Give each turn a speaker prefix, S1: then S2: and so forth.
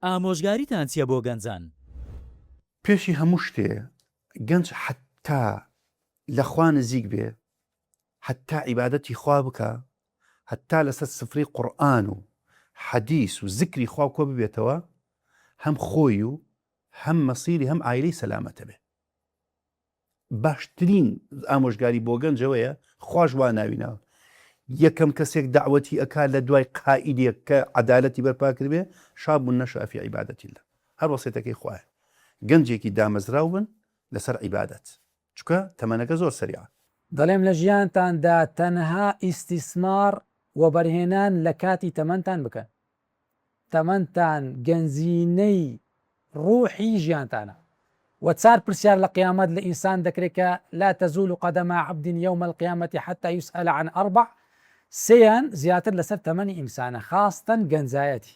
S1: ئامۆژگاریتان چیە بۆ گەنجان؟
S2: پێشی هەموو شتێ گەنج حەتتا لە خوا نزیک بێ حەتتا عیبادەتی خوا بکا حەتتا لەسەر سفرەی قورئان و حەدیس و زکری خوا کۆ ببێتەوە هەم خۆی و هەم مەسیری هەم عایلەی سەلامەتە بێ. باشترین ئامۆژگاری بۆ گەنج ئەوەیە خواش وا ناوی ناوە یەکەم کەسێک دەعوەتی ئەکا لە دوای قائیدێک کە عەدالەتی بەرپا کردبێ شاب نشأ فی عبادة اللە هەر وەسێتەکەی خوایە گەنجێکی دامەزراو بن لەسەر عیبادەت چونکە تەمەنەکە زۆر سەریعە.
S3: دەڵێم لە ژیانتاندا تەنها ئیستیسمار وەبەرهێنان لە کاتی تەمەنتان بکەن. تەمەنتان گەنجینەی ڕوحی ژیانتانە وە چار پرسیار لە قیامەت لە ئینسان دەکرێت کە لا تزول قدما عبد یوم القیامە حتی یسئل عن اربع سێیان زیاتر لەسەر تەمەنی ئینسانە خاستەن گەنجایەتی.